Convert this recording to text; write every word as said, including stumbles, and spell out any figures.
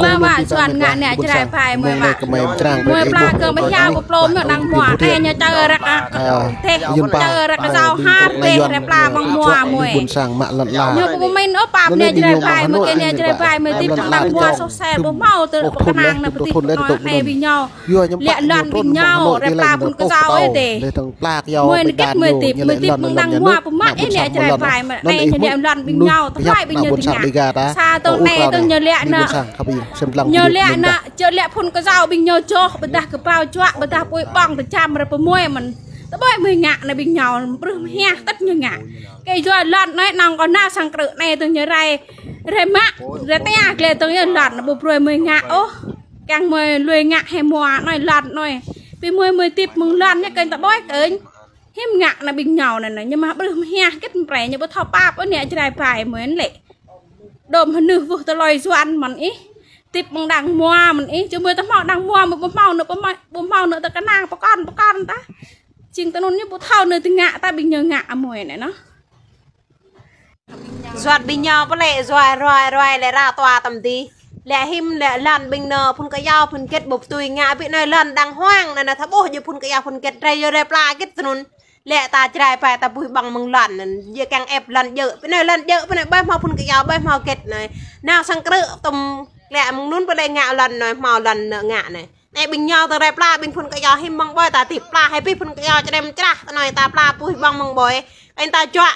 Mă mă Yuan ngă nĕ Jrai pai mơi mă. Mơi pla kơ mơi hiao kơ plôm mơi đang hmua. Anai ñu čơ răk a. Teh čơ răk kơ kơjăo har teh Jrai pla ƀơ̆ng hmua mơi. Ñu pơmĭn ôh pap nĕ Jrai pai mơi kơ nĕ Jrai pai mơi hơdip đang hmua soh sel ƀu hmâo tơ pơkơnang nă pơtih pơkơnang anai ƀing ñu. Lĕ lŏn ƀing ñu Jrai pla phun kơjăo ơi teh. Mơi nĕ kĕt mơi hơdip mơi hơdip mơ̆ng đang hmua pơmă ih nĕ Jrai pai mơi anai ñu lĕ lŏn ƀing ñu tơlơi ƀing ñu tơngă. Sa tơl anai tơl ñu lĕ nă. Ñu lĕ nă, čơ lĕ phun kơjăo ƀing ñu joh, ƀôdah kơƀao juă, ƀôdah apui ƀơ̆ng tơčăm ră pơmơi mơ̆n. Tơƀơi mơi ngă nă ƀing ñu, brưh mơhiah tĕt ñu ngă. Kơ yua lŏn anai nŏng kơ nă sang krư̆ anai tơl ñu rai, rai mă, rai tia glĕ tơl ñu lŏn, ƀu brơi mơi ngă ôh. Kiăng mơi lui ngă hĭ hmua anai lŏn anai. Pi mơi mơi hơdip mơ̆ng lŏn ñu kơnh tơƀơi kơnh. Hiư̆m ngă nă ƀing ñu nă, ñu mă brưh mơhiah kĕt mprê, ñu ƀu thâo pap ôh nĕ Jrai pai mơi lĕ. Đôm hơnưh wơh tơlơi Yuan mơ̆n ih. Hơdip mơ̆ng đang hmua mơ̆n ih. Čơ mơi tơ hmâo đang hmua mơi ƀu hmâo nă ƀu hmâo, ƀu hmâo nă tơ kơnang pơkŏn pơkŏn tah. Jing tơ anŭn ñu ƀu thâo nă tơngă tah ƀing ñu ngă mơi nĕ nă. Yuan ƀing ñu pơlĕ Jrai ruai ruai lĕ ră tua tăm dih. Lĕ hiư̆m lĕ lŏn ƀing ñu phun kơjăo phun hơgĕt ƀu tui ngă ƀing ñu lŏn đang hmua nă nă tha ƀuh jing phun kơjăo phun hơgĕt rai yua Jrai pla hơgĕt tơ anŭn. Lĕ ta Jrai pai ta ƀuh ƀơ̆ng mơ̆ng lŏn nă, jing kiăng ĕp lŏn jơ̆. Pi nai lŏn jơ̆, pi nai ƀơi hmâo phun kơjăo, ƀơi hmâo hơgĕt nai. Nao sang krư̆ tơm lĕ mơ̆ng anŭn ƀu lĕ ngă lŏn nai, hmâo lŏn nă ngă nai. Nai ƀing ñu tơ Jrai pla, ƀing phun kơjăo hiư̆m mơ̆ng ƀơi ta hơdip pla, hĭ pi phun kơjăo čơđem črah tơ nai ta pla ƀuh ƀơ̆ng mơ̆ng ƀơi. Kơnh ta juă